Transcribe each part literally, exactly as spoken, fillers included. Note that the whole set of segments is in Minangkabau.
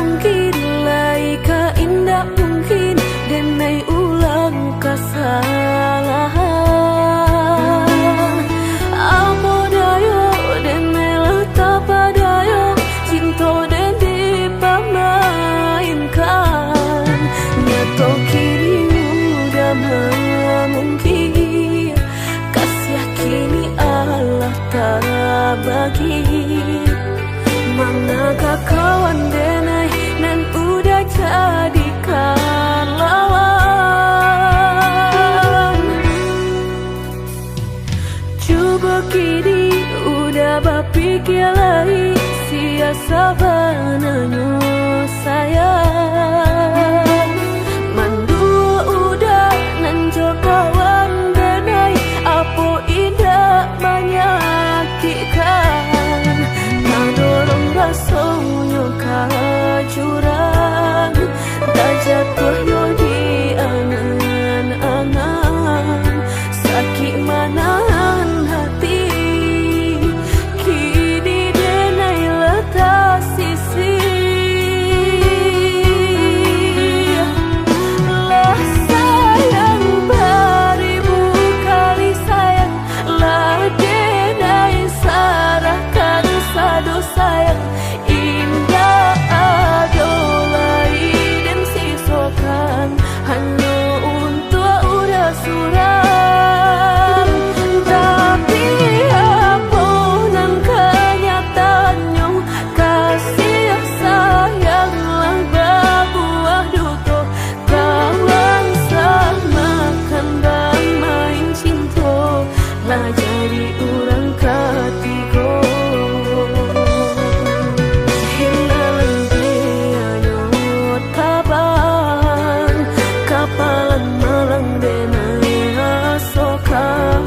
Mungkin lai ka indak mungkin, denai ulang kasalahan. Apo dayo, denai lah tapadayo, cinto den dipamainkan. Nyato kini udah mamungkir, kasiah kini alah tabagi. Manakah kawan denai nan udah jadikan lawan? Cubo kini udah bapikia lai, sia sabananyo sayang. Manduo udah nan jo kawan denai, apo indak manyakikkan, tadorong rasonyo ka jurang, tajatuahnyo di angan-angan, sakik manahan hati, kini denai lah tasisih. Lah sayang baribu kali sayang, lah denai sarahkan sado sayang, indak ado lai den sisokan, hanyo untuak urang surang. Tapi apo nan kanyataannyo, kasiah sayang lah babuah duto. Kawan samakan bamain cinto, lah jadi urang katigo. Hilang pianyo tabang, kapalan malang denai asokan,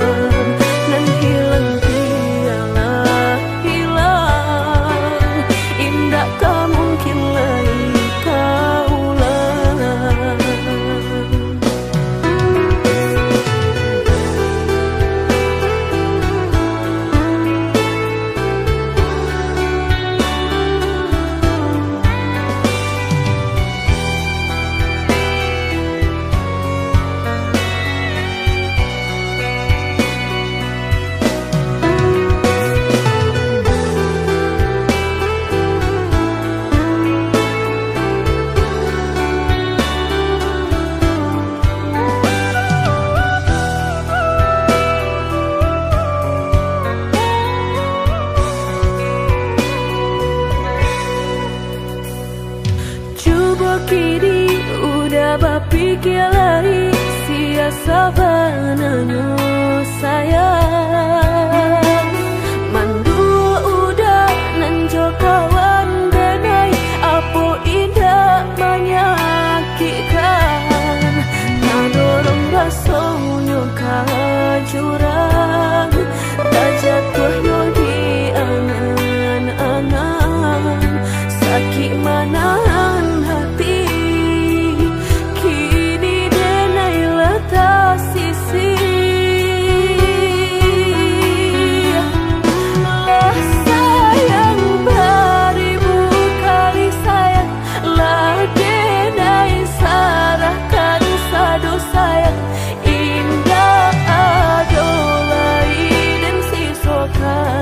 nan hilang pialah hilang, indak ka mungkin lai ka ulang. Cubo kini udah bapikia lai, sia sabananyo sayang. Manduo udah nan jo kawan denai, apo indak manyakikkan, tadorong rasonyo ka jurang, tajatuahnyo di angan-angan, sakik manahan hati, kini denai lah tasisih. Lah sayang baribu kali sayang, lah denai sarahkan sado sayang, indak ado lai den sisokan.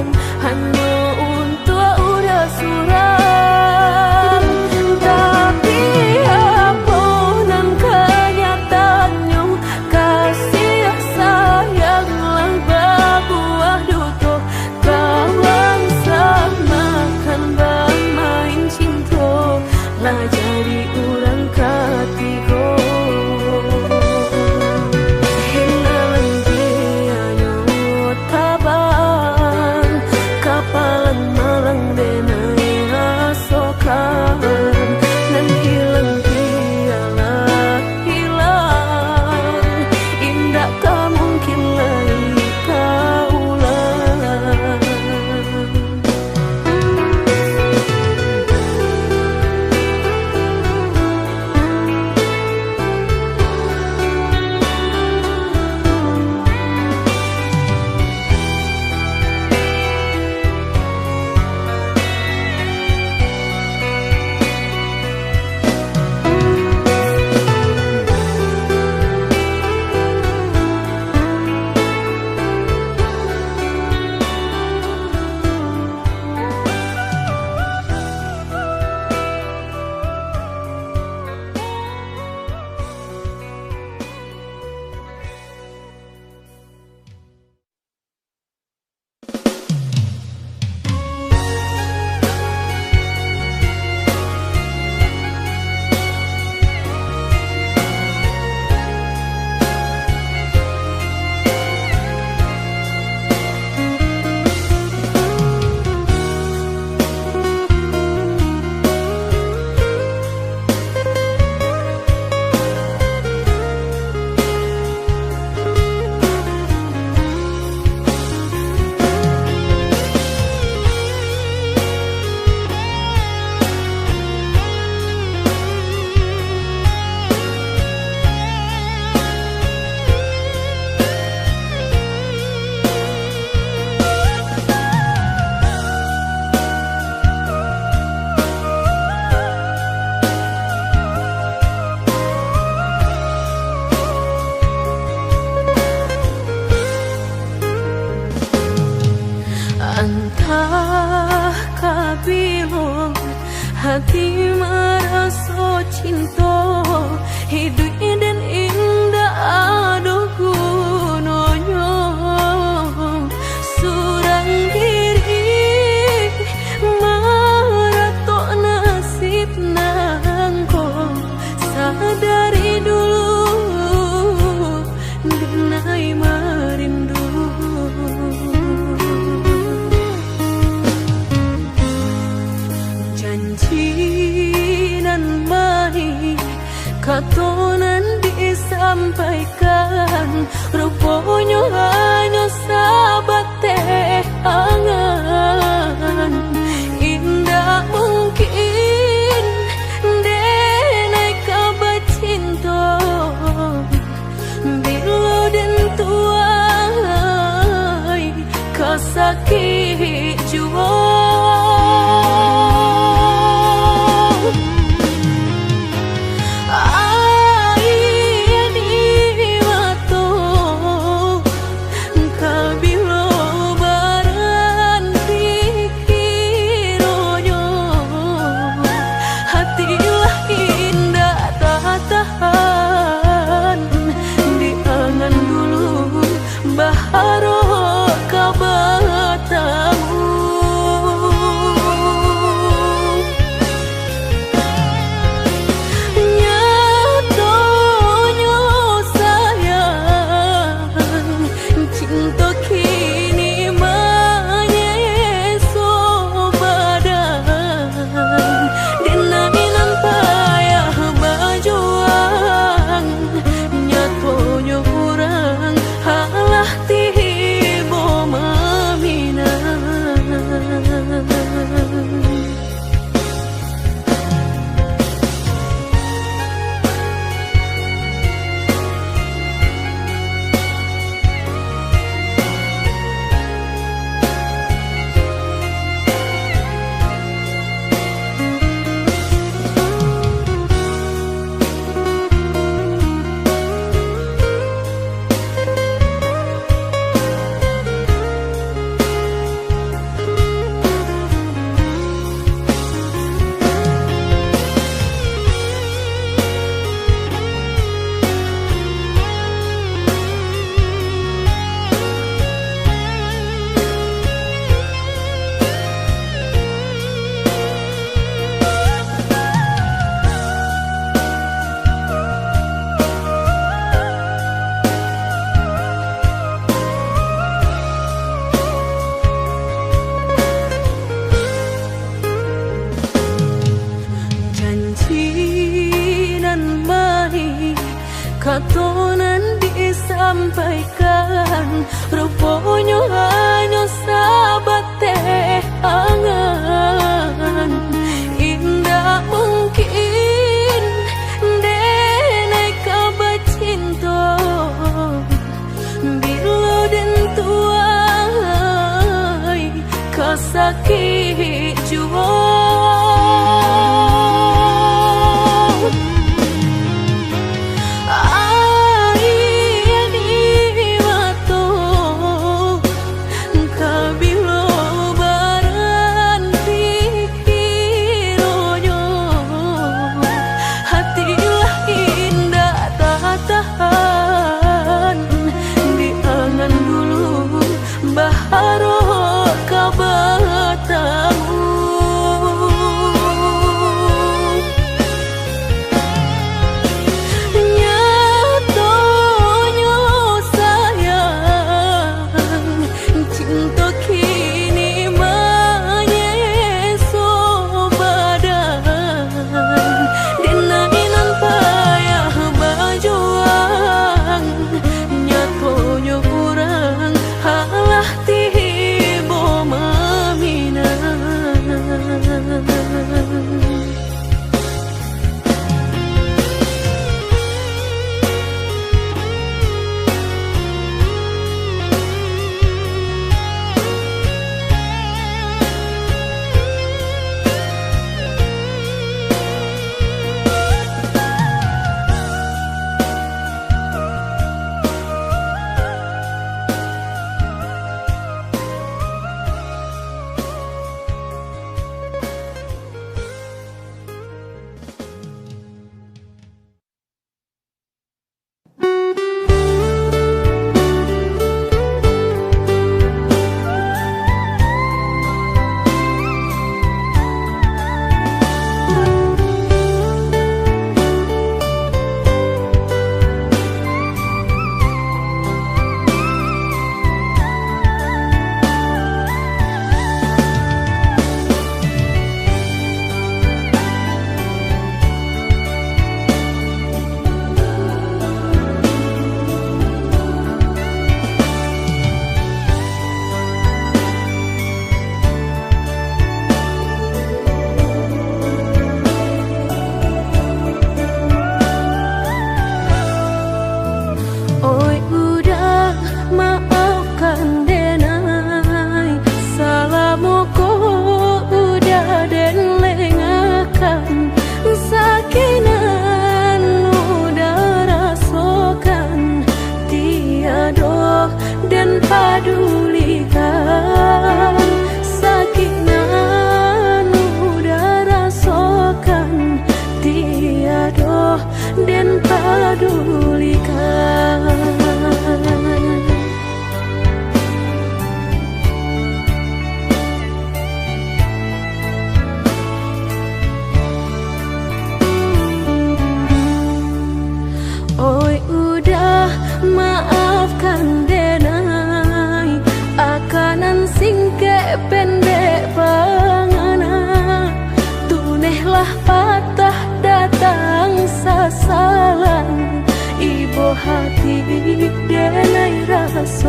Maraso cinto, hiduik den indak ado gunonyo. Surang diri maratok nasib nangko, sadari dulu denai marindu. Janji nan manih, kato nan disampaikan, ruponyo hanyo sabateh angan. Indak mungkin denai ka bacinto, bilo den tuai ka sakik juo. Aia di mato, kabilo baranti kironyo, hati lah indak tatahan di angan dulu, baharok ka batamu. Nyatonyo sayang, cinto kini manyeso badan. Denai nan payah bajuang, nyatonyo urang alah tibo maminang. Janji nan manih, kato nan disampaikan, ruponyo hanyo sabateh angan. Indak mungkin denai ka bacinto, bilo den tuai ka sakik juo. Aia di mato, kabilo baranti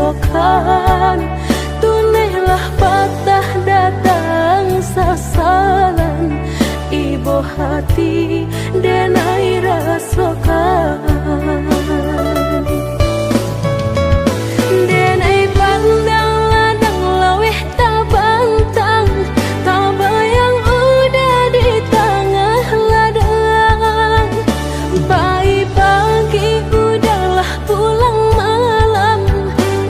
Kan, tunehlah patah datang sasalan, ibo hati denai rasokan. Denai pandang ladang laweh tabantang, tabayang uda di tangah ladang. Pai pagi uda lah pulang malam,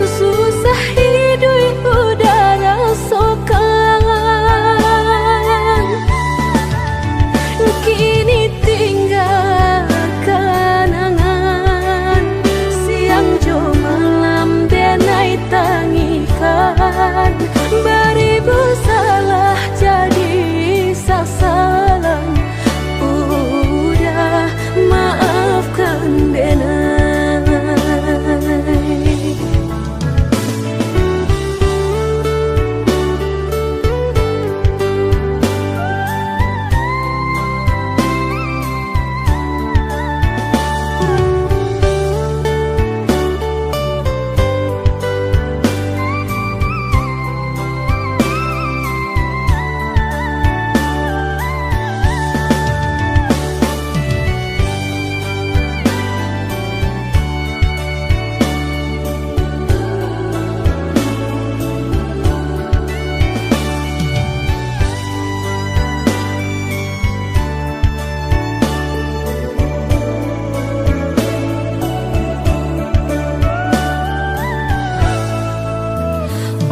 susah iduik uda rasokan. Kini tingga kanangan, siang jo malam denai tangikan. Baribu salah jadi sasalan, uda maafkan denai.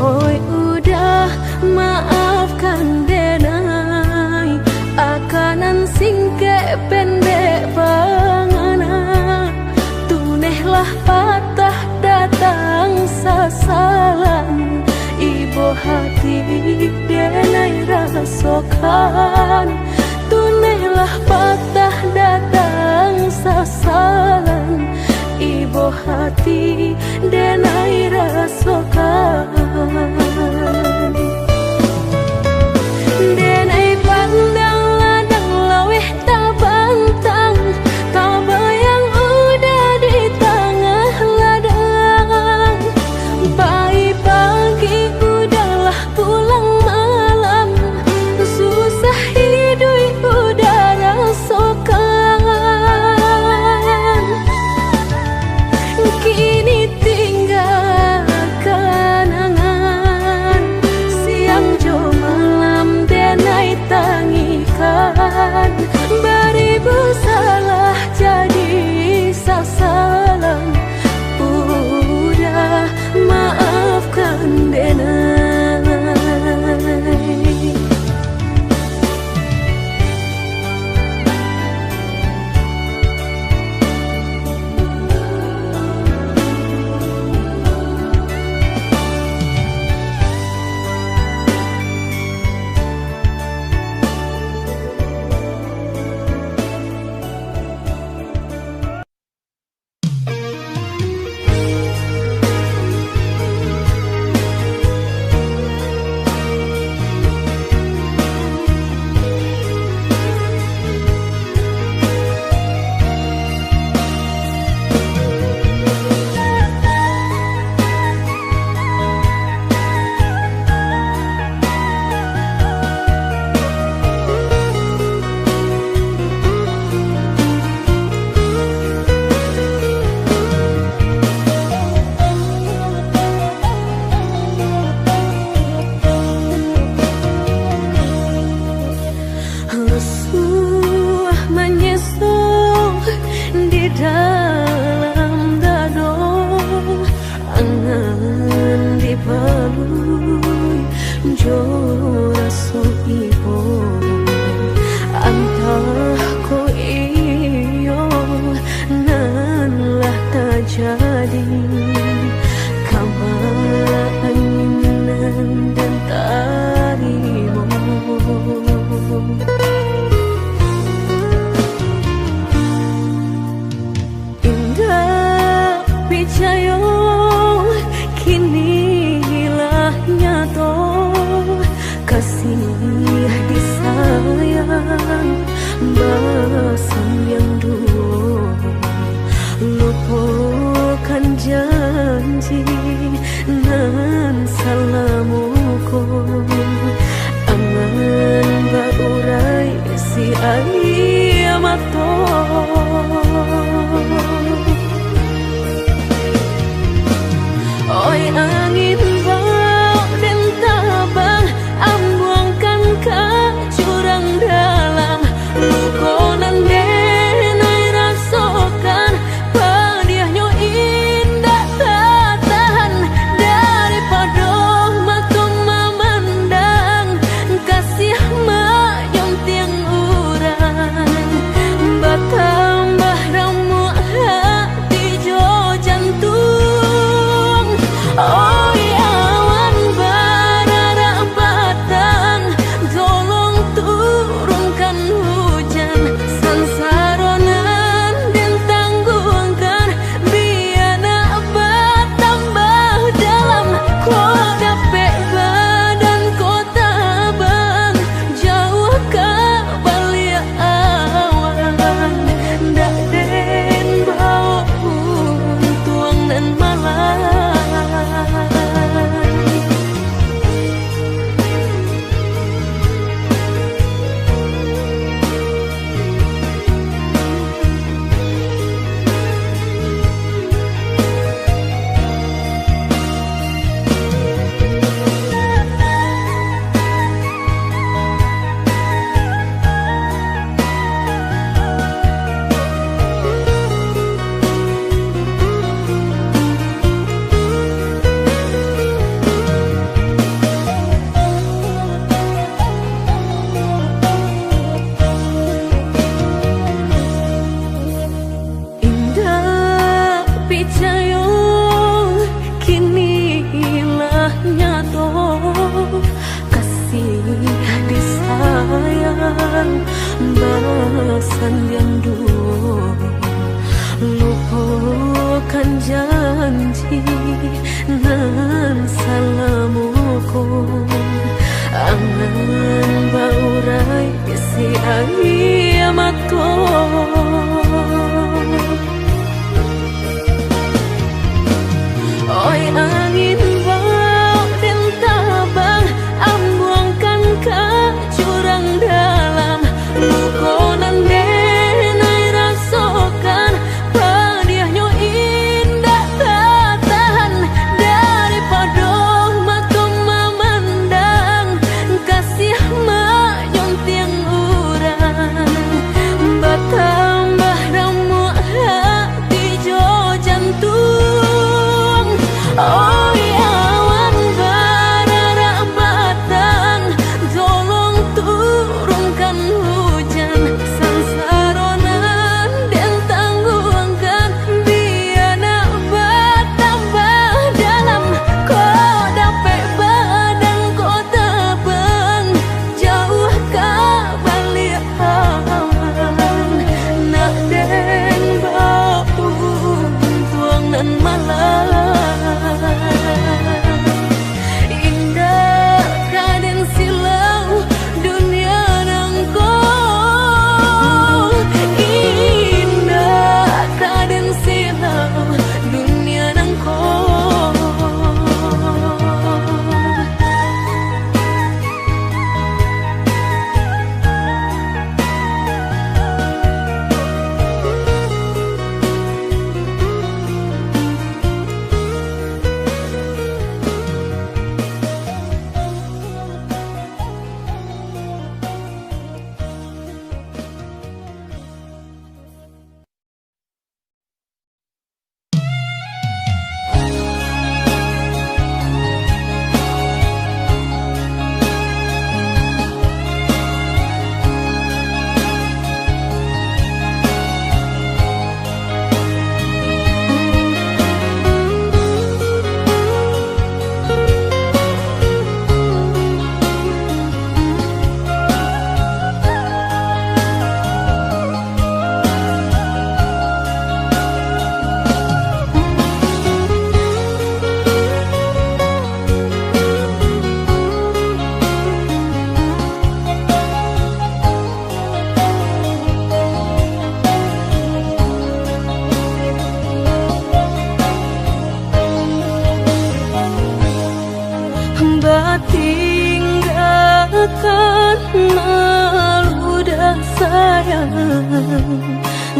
Oi uda, maafkan denai, akanan singkek pendek pangana. Tunehlah patah datang sasalan, ibo hati denai rasokan. Tunehlah patah datang sasalan, ibo hati denai rasokan. Denai pandang ladang laweh tabantang, tabayang uda di tangah ladang. Pai pagi uda lah pulang malam, susah iduik uda rasokan. Kini tingga kanangan, siang jo malam denai tangikan. Baribu salah jadi sasalan, uda maafkan denai. Rusuah manyesok di dalam dado, angan dipalui jo raso ibo. Antah ko iyo nan lah tajadi, kaba angin nan den tarimo. Indak picayo, kini lah nyato, Oi angin, bau den tabang, ambuangkan ka jurang dalam. Luko nan den ai rasokan, padiahnyo indak tatahan. Daripado mato mamandang, kasiah manyuntiang urang. Batau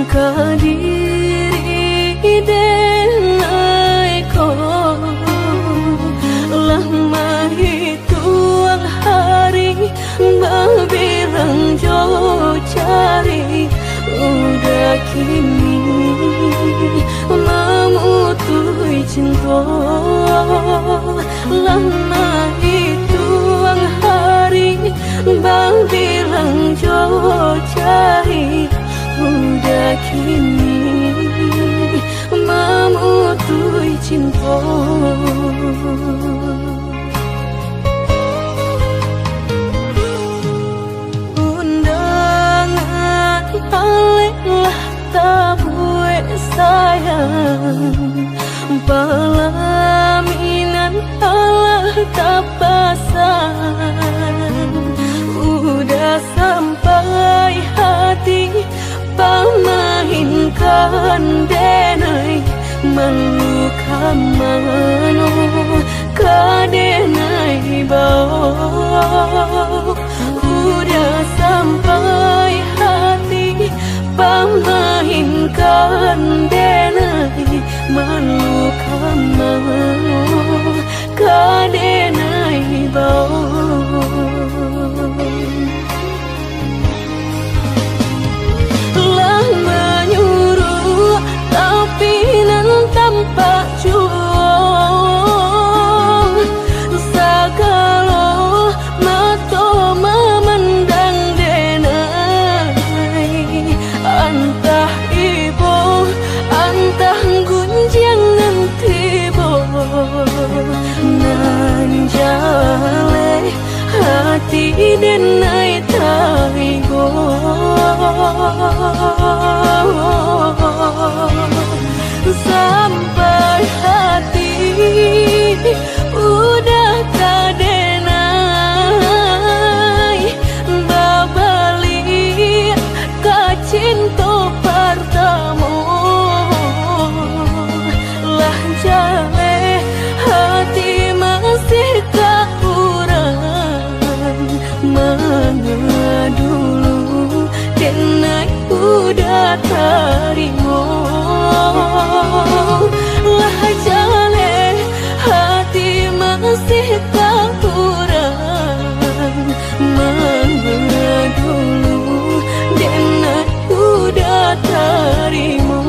Ka diri denai ko lah mahituang hari, babilang jo jari, udah kini mamutuih cinta. Lah mahituang hari, babilang jo jari, udah kini mamutuih cinta. Undangan alek lah tabuek sayang, palaminan alah tapasan. Udah sampai hati pamainkan denai, malu ka mano ka denai bao. Udah sampai hati pamainkan denai, malu ka mano ka denai bao. Lah manyuruak, tapi nan tampak juo, sagalo mato mamandang denai. Antah ibo, antah gunjiang nan tibo, nan jaleh hati denai taibo. Sampai hati udah ka denai babaliak ka cinto partamo. Lah jaleh hati masih ka urang, manga dulu denai udah tarimo. Lah jaleh hati masih ka urang, manga dulu denai udah tarimo.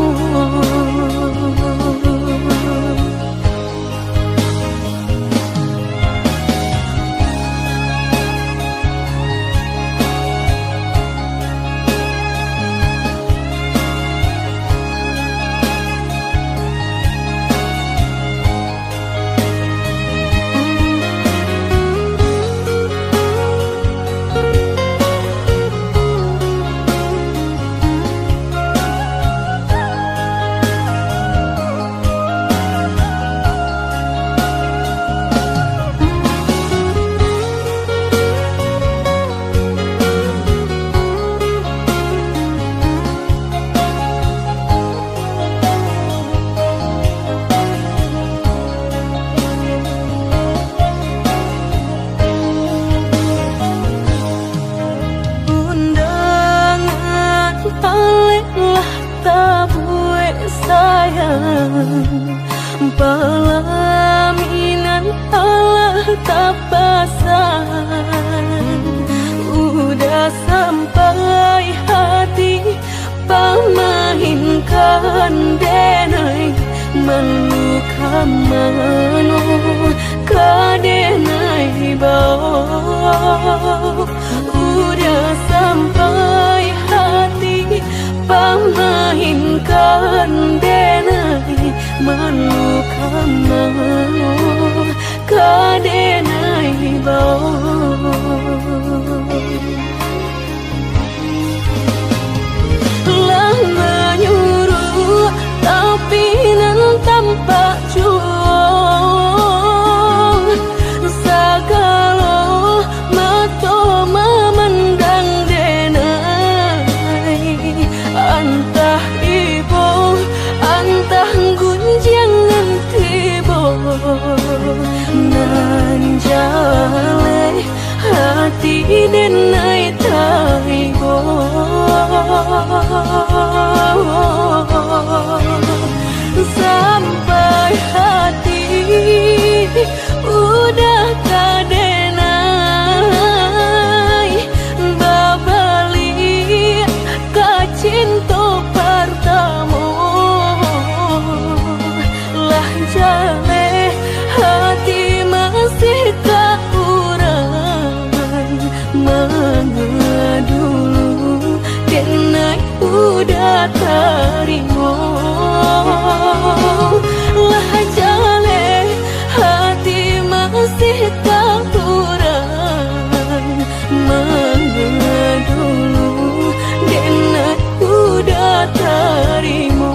Undangan alek lah tabuek sayang, palaminan alah tapasan. Udah sampai hati pamainkan denai, malu ka mano ka denai bao. Udah sampai hati pamainkan denai, malu ka mano ka denai bao. Lah manyuruak, tapi nan tampak juo, sagalo mato mamandang denai. Antah ibo, antah gunjiang nan tibo, nan jaleh hati denai taibo. tarimo. Lah jaleh hati masih takurang, manga dulu den uda tarimo.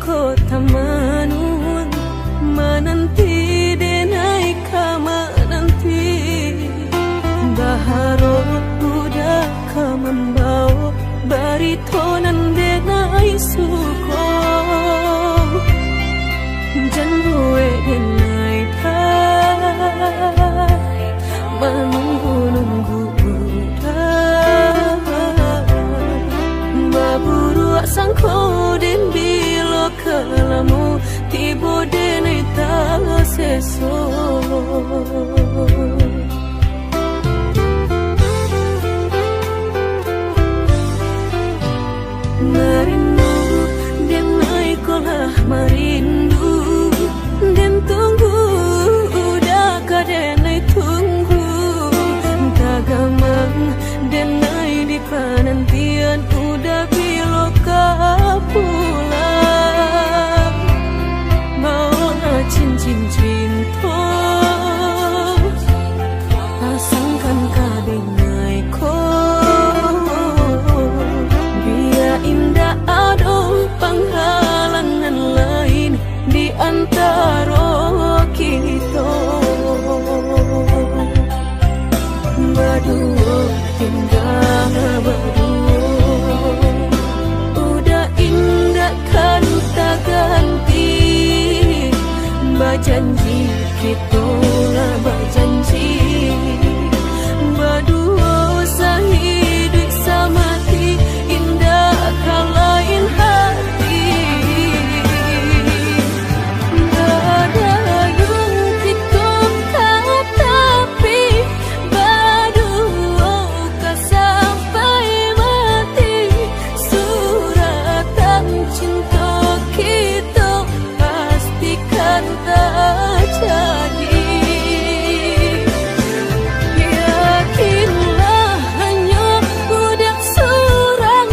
Kota Manuang, mananti denai ka mananti, baharap uda ka mambawo barito nan denai suko. Jan buek denai tak manunggu-nunggu uda. Baburuak sangko den bilo ka lamo, tibo denai taseso. Marindu, denai ko lah marindu, den tunggu uda ka denai tunggu, tagamang denai di panantian uda bilo ka pulang. Bawolah cincin cinto, pasangkan ka denai ko, bia indak ado panghalangan lain di antaro kito. Baduo tingga baduo, uda indak kan taganti. Bajanji kito lah bajanji, baduo saiduik samati, indak ka lain hati. Badayung kito ka tapi, baduo ka sampai mati. Suratan cinto kito pastikan tajadi. Yakinlah, hanyo uda surang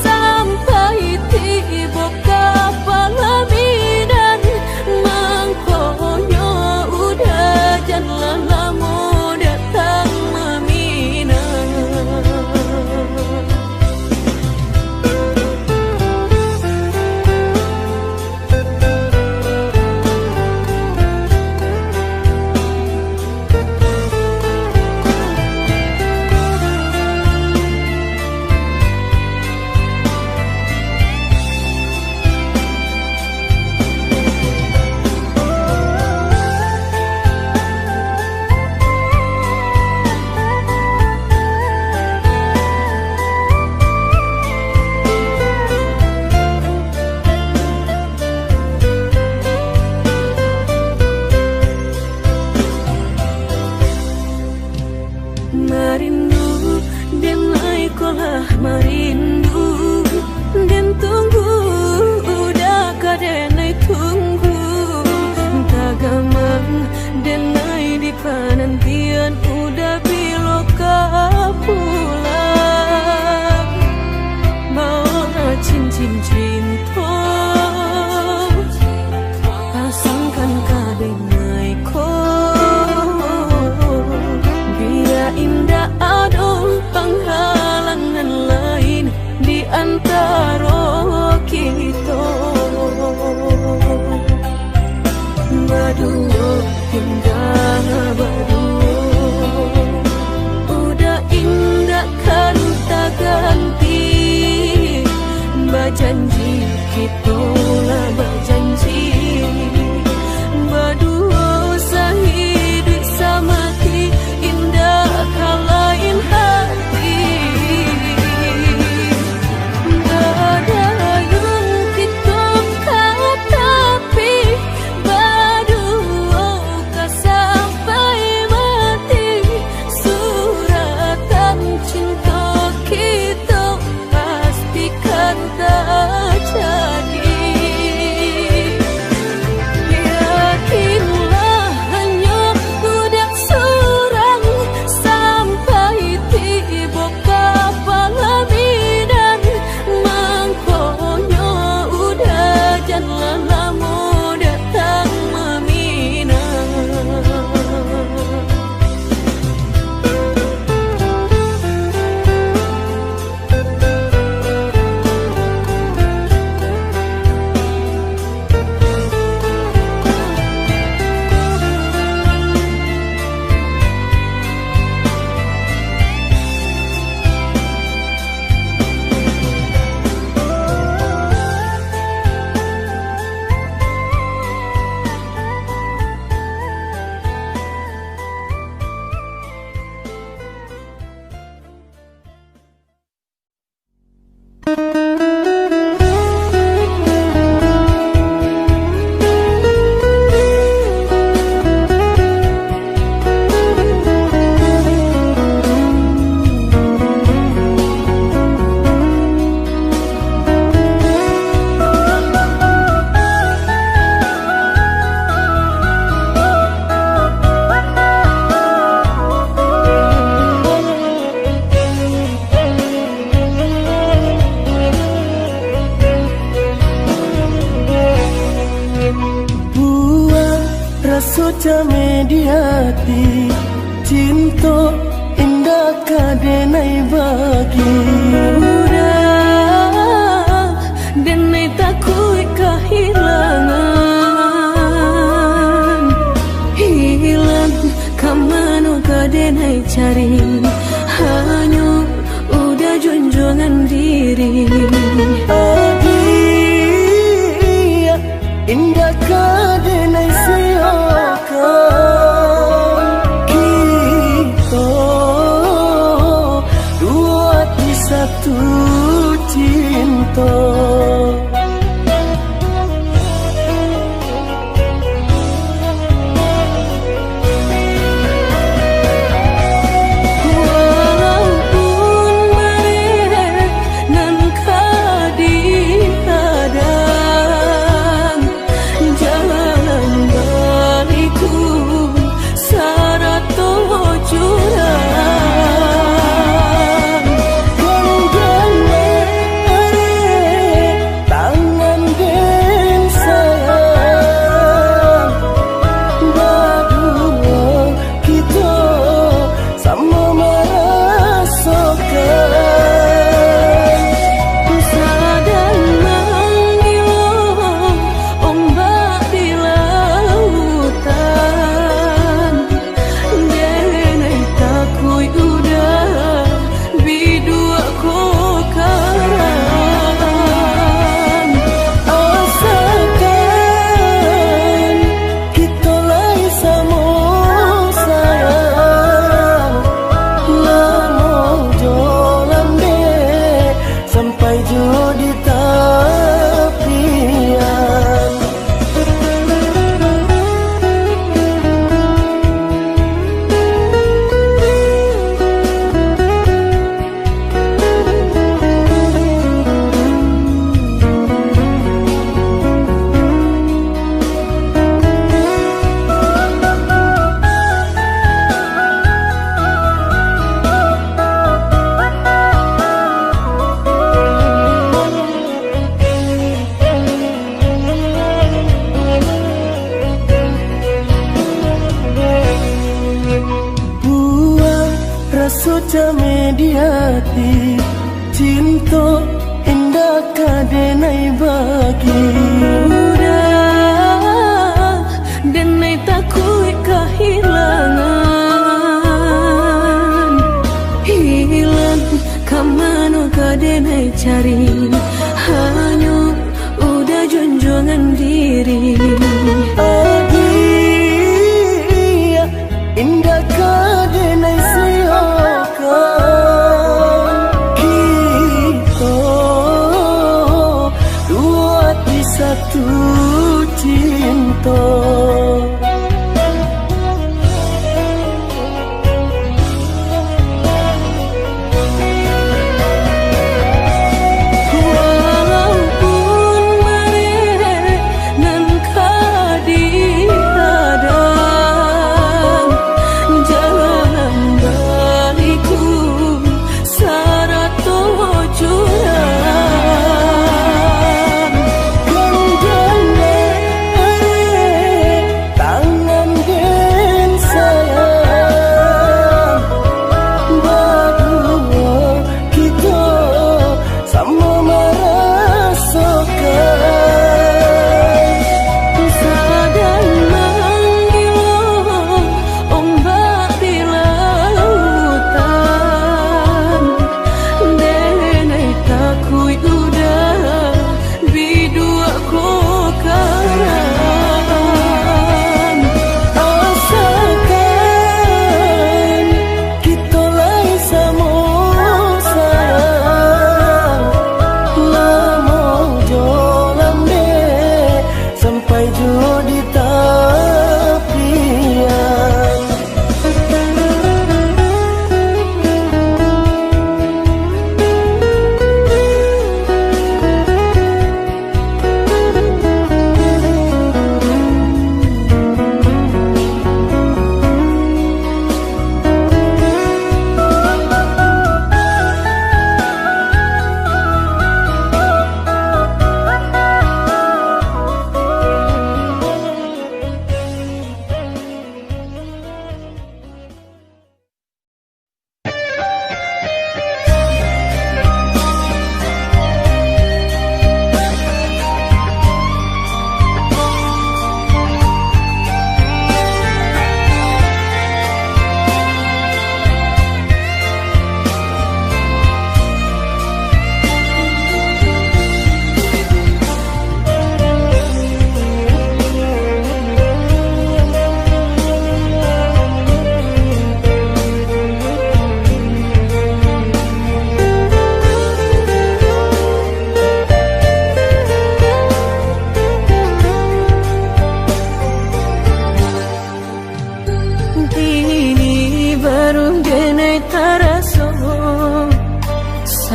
sampai tibo ka palaminan. Mangkonyo uda janlah lamo datang maminang. Marindu, denai ko lah marindu, den tunggu, uda ka denai tunggu, tagamang denai di panantian uda bilo ka pulang. Bawolah cincin cinto, pasangkan ka denai ko, bia indak ado panghalangan lain di antaro kito. Baduo tingga baduo, uda indak kan taganti. Bajanji kito lah bajanji, baduo saiduik samati, indak ka lain hati. Badayung kito ka tapi, baduo ka sampai mati. Suratan cinto kito pastikan tajadi. Cameh di ati, cinto indak ka denai bagi. Urang denai takuik kahilangan. Hilang ka mano ka denai cari, hanyo udah junjuangan diri. Agiah indak ka denai siokan. Kito duo ati satu cinto. Walaupun bareh nan ka dihadang, jalan baliku sarato jurang. Gandang tangan den sayang, baduo kito samo marasokan. Sadang mangilo ombak di lautan, denai takuik udah biduak ko karang. Asakan kito lai samo sayang, lamo jo landeh sampai jo di tapian. Buang raso cameh di ati, cinto indak ka denai bagi. Udah, denai takuik kahilangan. Hilang ka mano ka denai cari, hanyo udah junjuangan diri. Agiah indak ka denai siokan. Kito duo ati satu cinto. Walaupun bareh nan ka dihadang, jalan baliku sarato jurang. Gandang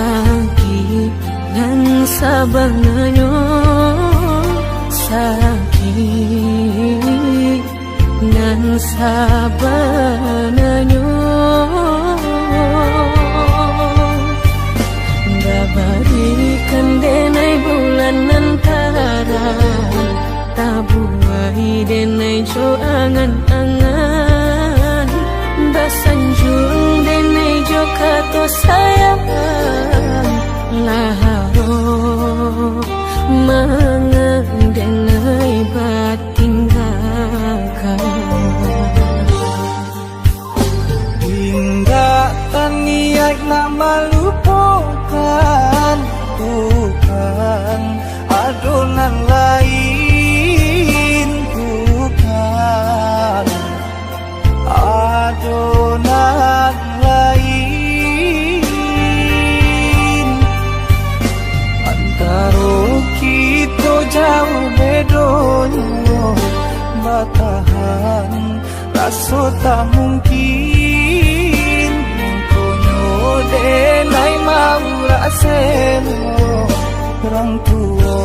Sakik nan sabananyo, sakik nan sabananyo. Babarikan denai bulan nan tarang, tabuai denai jo angan-angan, basanjuang denai jo kato sayang, lah harok mangan denai batinggakan. Indak taniaik nak malupokan, bukan ado nan lain, bukan ado nan lain. Antaro kito jauah bedonyo, batahan raso tak mungkin. Mangkonyo denai maurak selo, urang tuo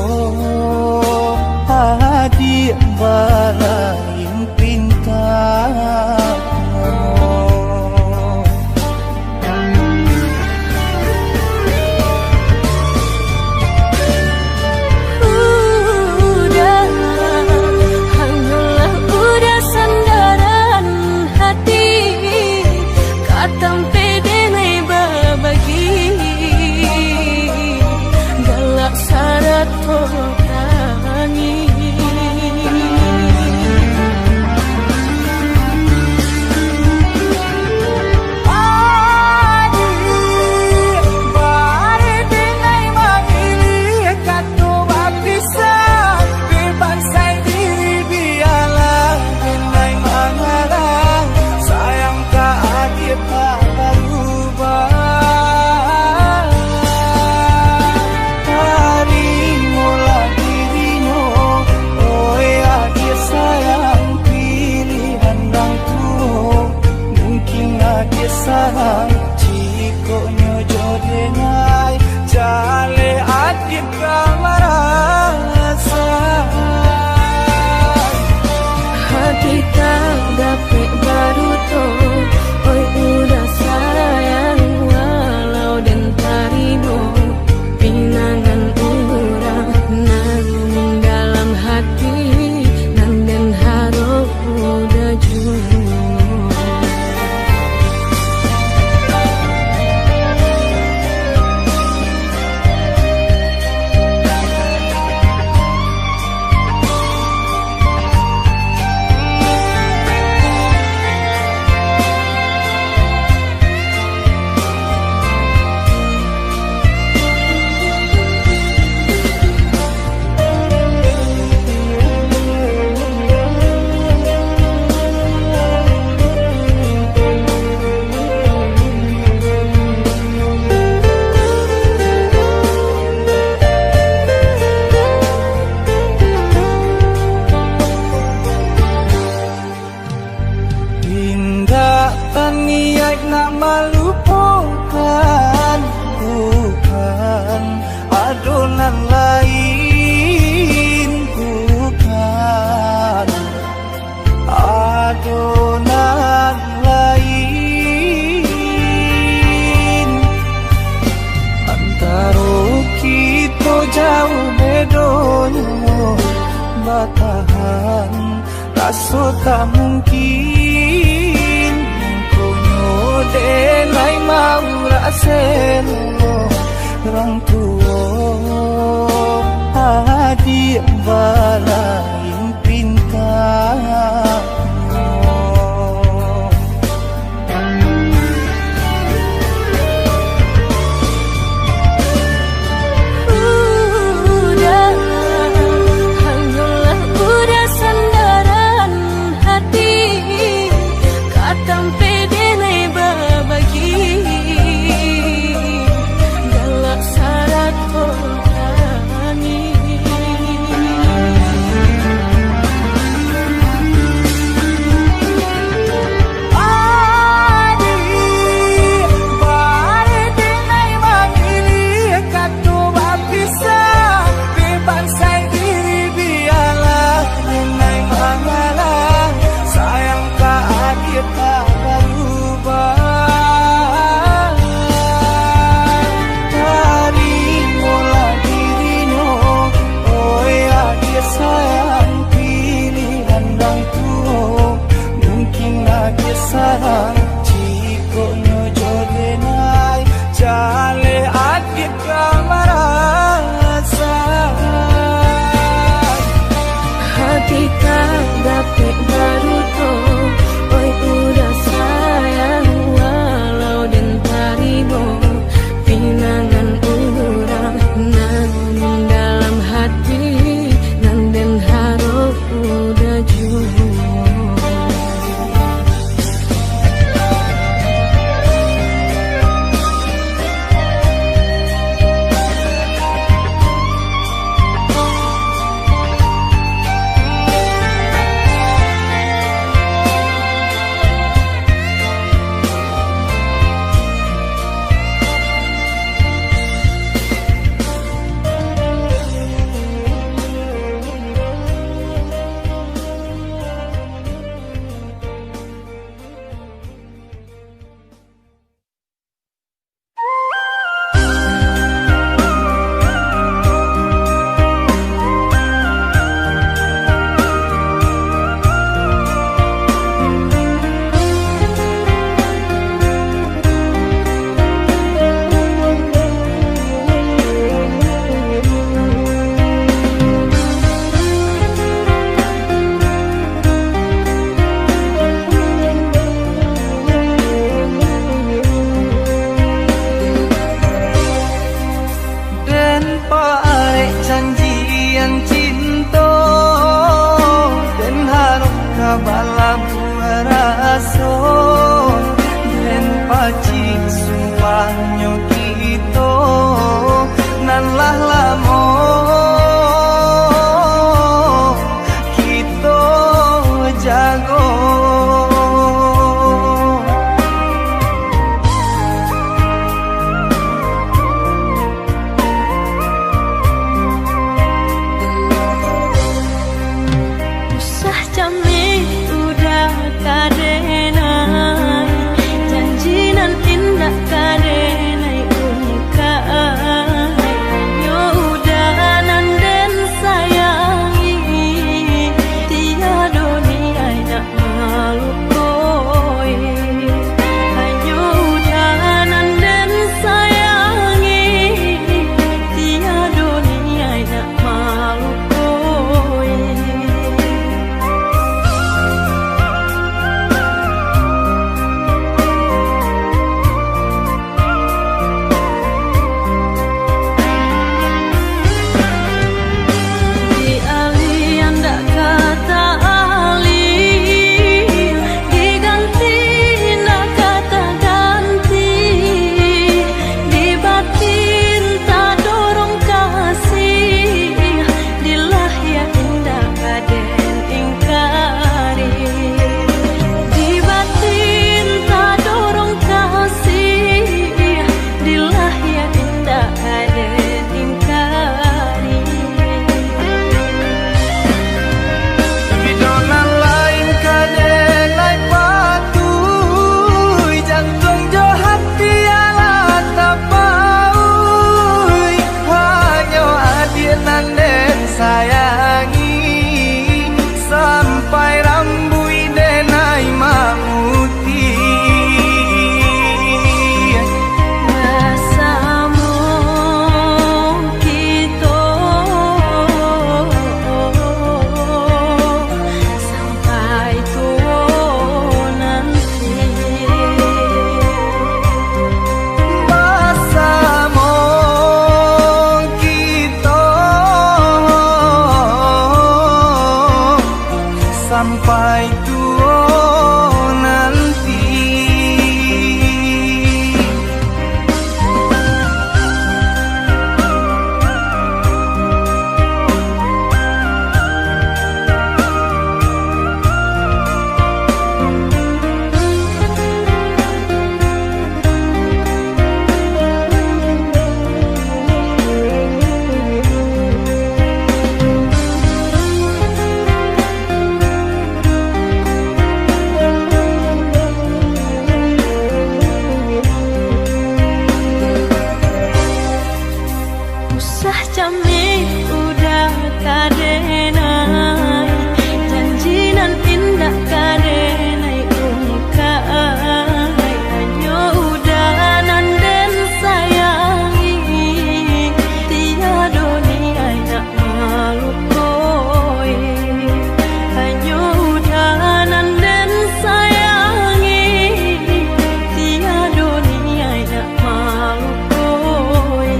adiak balain pinta. Udah, hanyolah udah sandaran hati, ka tampek denai babagi, galak sarato tangih. Adiak, bari denai mangilih kato bapisah, dek bansai diri bialah denai mangalah, sayang ka adiak tak barubah. Tarimolah dirinyo, oi adiak sayang, pilihan urang tuo. Mungkin adiak salah, jikok nyo jo denai, jaleh adiak ka marasa. Hati tak dapek baduto, oi udah sayang, walau den tarimo pinangan urang nan dalam hati, nan den harok udah juo. Indak taniaik nak malupokan, bukan ado nan lain, bukan ado nan lain. Antaro kito jauah bedonyo, batahan raso tak mungkin. Mangkonyo denai maurak selo, urang tuo adiak balain pintanyo. Udah, hanyolah udah sandaran hati, ka tampek denai babagi, galak sarato tangih. Parek janjian cinto, den harap ka balabuah raso, den pacik sumpahnyo kito, nan lah lamo kito jago. Usah cameh udah ka denai, janji nan indak ka denai ungkai. Hanyo udah nan den sayangi, tiado niaik nak malukoi. Hanyo udah nan den sayangi, tiado niaik nak malukoi. Dialih indak ka taalih, diganti indak ka taganti, di batin tadorong kasih, di lahia indak ka den ingkari. Di batin tadorong kasih, di lahia indak ka den ingkari. Pado nan lain ka den lai patuih, jantuang jo hati alah tapauih. Hanyo adiak nan den sayangi, sampai rambuik den ai mamutiah. Basamo kito sampai tuo nanti. Basamo kito sampai tuo nanti. Usah cameh udah ka denai, janji nan indak ka denai ungkai. Hanyo udah nan den sayangi, tiado niaik nak malukoi. Hanyo udah nan den sayangi, tiado niaik nak malukoi.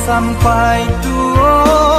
Sampai tuo